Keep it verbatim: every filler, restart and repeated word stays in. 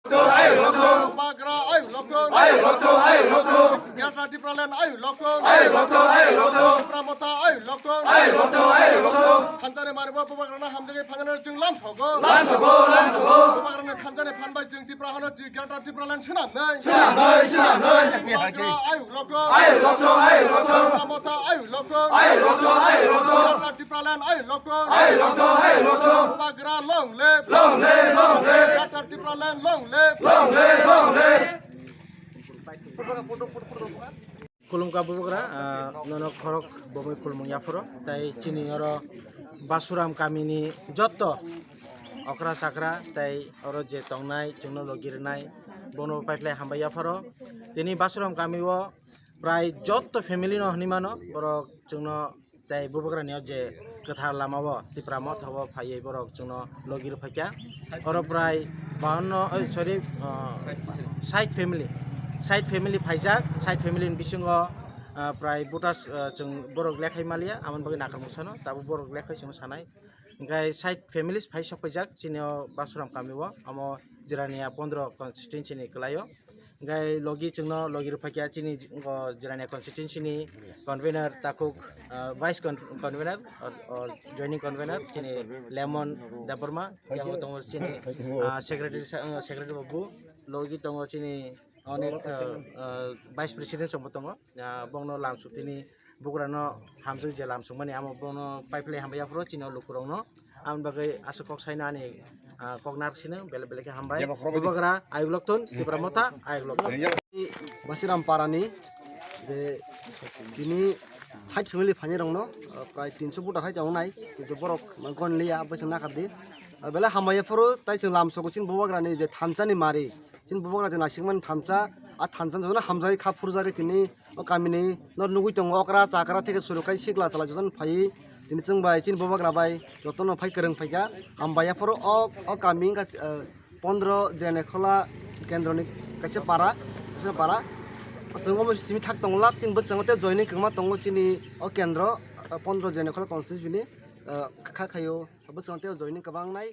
Bubagra ayuk lokthung. Ayuk lokthung, ayuk lokthung. Greater Tipraland ayuk lokthung. Ayuk lokthung, ayuk lokthung. Tipra Motha ayuk lokthung. Ayuk lokthung, ayuk lokthung. Thansa ni mari bo Bubagra no hamjagwi phangnani chwng lam sogo. Lam sogo, lam sogo. Bubagra ni thansa ni phan bai chwng Tipra hano Greater Tipraland swnamnai. Swnamnai, swnamnai. Bubagra ayuk lokthung. Ayuk lokthung, ayuk lokthung. Tipra Motha ayuk lokthung. Ayuk lokthung, ayuk lokthung. Greater Tipraland ayuk lokthung. Ayuk lokthung, ayuk lokthung. Bubagra long live. Long live, long live. Greater Tipraland long live. Long live, long live. Khulumkha Bubagra, ah, nono khorok bomwi khulumung yaphoro. Tai chini oro Basuram kamini jotto okra chakra tai oro je tongnai chwngno logi rwnai bono paiphlai hambai yaphoro. Tini Basuram kamio prai jotto family no hinwi mano, borok chwngno tei Bubagrani o je kwthar lama o Tipra Motha o phaiwi borok chwngno logi rwphaikha. Oro prai bahanno, oi, sorry, ah, sait family, sait family phaijak, sait family ni bisingo, ah, prai voters, ah, chwng borok lekhai maliya, aboni bagwi nakarmung sano, tabuk borok lekhai chwngno sanai. Hingkhai sait families phai sok paijak chini o Basuram kami o, amo Jirania pondro constituency ni kwlai o. Hingkhai logi chwngno logi rwphaikha chini o Jirania constituency ni convener takhuk, ah, vice con-, convener or, or joining convener chini Lemon Debbarma, yang tongo chini, ah, secretary sa-, ah, secretary babu, logi tongo chini onek, ah, ah, vice president chwngbo tongo. Ah, bongno lamsuk tini Bubagrano hamjak je lamsukmani amo bono paiphlai hambai yaphoro chini o lukurokno. Aboni bagwi aswk kok saino ani, ah, kok narsino belai belai khe hambai. Bubagra ayuk lokthun, Tipra Motha ayuk lokthun. Basiram Parani je tini sait family phainai rokno, ah, prai tinso buta hai tongnai, kintu borok gon liya, aboni nakardi. Ah, belai hambai yaphoro tai chwng lamsogo chini Bubagrani je thansa ni mari. Chini Bubagra je naisingmani thansa, a thansa jotono hamjagwi kha phurjagwi tini o kamini no nugwi tongo, okra chakra theke suru khai sikla chala jotono phaiwi tini chwng bai chini Bubagra bai jotono phai kwrwng phaikha. Hambai yaphoro o, o kami wngkha, eh, pondro Jirania Khola kendroni kaisa para, kaisa para. Chwng omo simi thak tonglak, chini bwskango tei joining kwbangma tongo chini o kendro, eh, pondro Jirania Khola constituency ni, eh, kha khaio bwskango tei joining kwbang nai.